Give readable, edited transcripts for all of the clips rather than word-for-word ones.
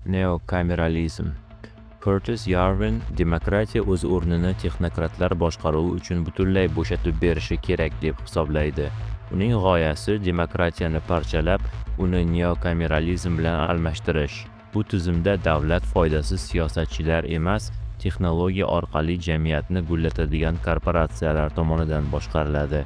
Neokameralizm. Curtis Yarvin demokratiya o'z o'rnini texnokratlar boshqaruvi uchun butunlay bo'shatib berishi kerak deb hisoblaydi. Uning g'oyasi demokratiyani parchalab, uni neokameralizm bilan almashtirish. Bu tizimda davlat foydasiz siyosatchilar emas, texnologiya orqali jamiyatni gullatadigan korporatsiyalar tomonidan boshqariladi.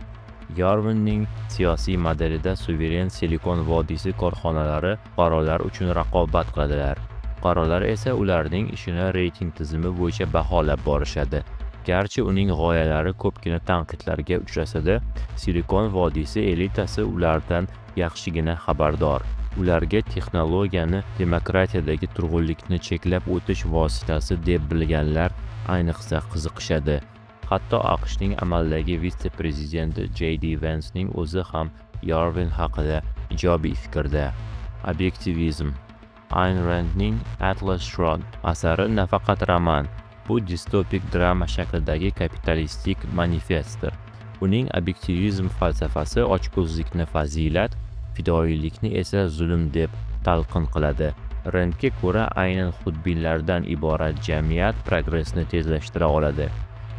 Yarvinning siyosiy modelida suveren Silikon vodiysi korxonalari fuqarolar uchun raqobat qiladilar. Fuqarolar esa ularning ishini reyting tizimi bo'yicha baholab borishadi. Garchi uning g'oyalari ko'pgina tanqidlarga uchrasa-da, Silikon vodiysi elitasi ulardan yaxshigina xabardor. Ularga texnologiyani demokratiyadagi turg'unlikni cheklab o'tish vositasi deb bilganlar ayniqsa qiziqishadi. Hatto AQShning amaldagi vitse-prezidenti J.D. Vansning o'zi ham Yarvin haqida ijobiy fikrda. Obyektivizm. Ayn Randning Atlas Shrugged asari nafaqat roman, bu distopik drama shaklidagi kapitalistik manifestdir. Uning obyektivizm falsafasi ochko'zlikni fazilat, fidoyilikni esa zulm deb talqin qiladi. Randga ko'ra, aynan xudbinlardan iborat jamiyat progressni tezlashtira oladi.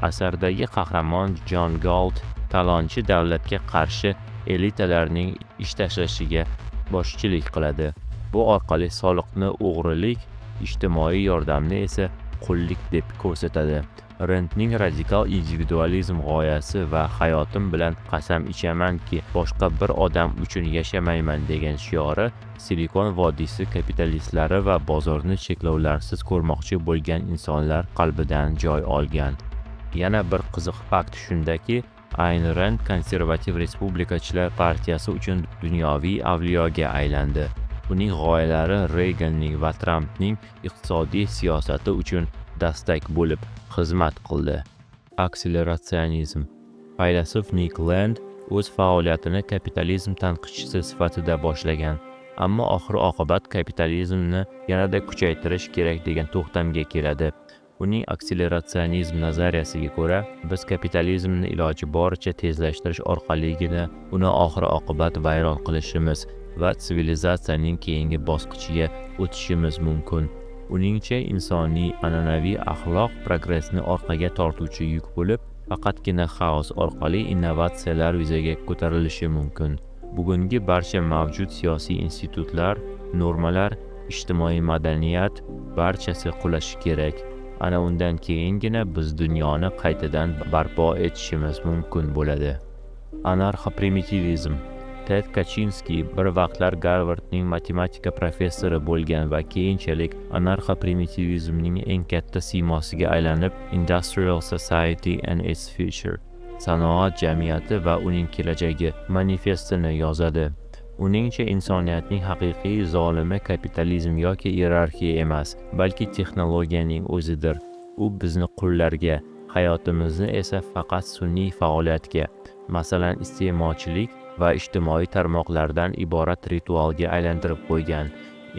Asardagi qahramon Jon Galt talonchi davlatga qarshi elitalarning ish tashlashiga boshchilik qiladi. Bu orqali soliqni o'g'rilik, ijtimoiy yordamni esa qullik deb ko'rsatadi. Randning radikal individualizm g'oyasi va "Hayotim bilan qasam ichamanki, boshqa bir odam uchun yashamayman" degan shiori Silikon vodiysi kapitalistlari va bozorni cheklovlarsiz ko'rmoqchi bo'lgan insonlar qalbidan joy olgan. Yana bir qiziq fakt shundaki, Ayn Rand konservativ respublikachilar partiyasi uchun dunyoviy avliyoga aylandi. Uning g'oyalari Reyganning va Trampning iqtisodiy siyosati uchun dastak bo'lib xizmat qildi. Akselerasionizm. Faylasuf Nick Land o'z faoliyatini kapitalizm tanqidchisi sifatida boshlagan, ammo oxir-oqibat kapitalizmni yanada kuchaytirish kerak degan to'xtamga keladi. Uning akselerasionizm nazariyasiga ko'ra, biz kapitalizmni iloji boricha tezlashtirish orqaligina uni oxir-oqibat vayron qilishimiz va sivilizatsiyaning keyingi bosqichiga o'tishimiz mumkin. Uningcha, insoniy an'anaviy axloq progressni orqaga tortuvchi yuk bo'lib, faqatgina xaos orqali innovatsiyalar yuzaga ko'tarilishi mumkin. Bugungi barcha mavjud siyosiy institutlar, normalar, ijtimoiy madaniyat barchasi qulashi kerak. Ana undan keyingina biz dunyoni qaytadan barpo etishimiz mumkin bo'ladi. Anarxoprimitivizm. Ted Kachinski bir vaqtlar Garvardning matematika professori bo'lgan va keyinchalik anarxoprimitivizmning eng katta siymosiga aylanib, Industrial Society and its Future, Sanoat jamiyati va uning kelajagi manifestini yozadi. Uningcha, insoniyatning haqiqiy zolimi kapitalizm yoki iyerarxiya emas, balki texnologiyaning o'zidir. U bizni qullarga, hayotimizni esa faqat sun'iy faoliyatga, masalan, iste'molchilik va ijtimoiy tarmoqlardan iborat ritualga aylantirib qo'ygan.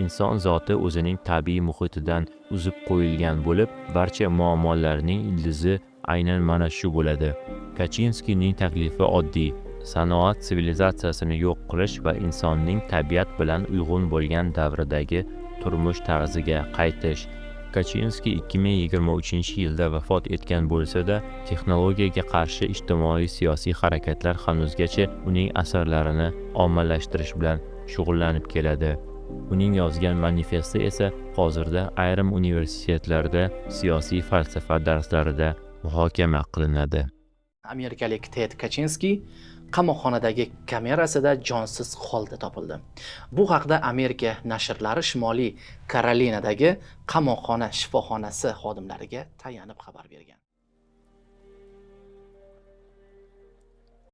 Inson zoti o'zining tabiiy muhitidan uzib qo'yilgan bo'lib, barcha muammolarning ildizi aynan mana shu bo'ladi. Kachinskining taklifi oddiy: sanoat sivilizatsiyasini yo'q qilish va insonning tabiat bilan uyg'un bo'lgan davridagi turmush tarziga qaytish. Kachinski 2023-yilda vafot etgan bo'lsa-da, texnologiyaga qarshi ijtimoiy-siyosiy harakatlar hanuzgacha uning asarlarini ommalashtirish bilan shug'ullanib keladi. Uning yozgan manifesti esa hozirda ayrim universitetlarda siyosiy falsafa darslarida muhokama qilinadi. Amerikalik Ted Kachinski qamoqxonadagi kamerasida jonsiz holda topildi. Bu haqda Amerika nashrlari Shimoliy Karolinadagi qamoqxona shifoxonasi xodimlariga tayanib xabar bergan.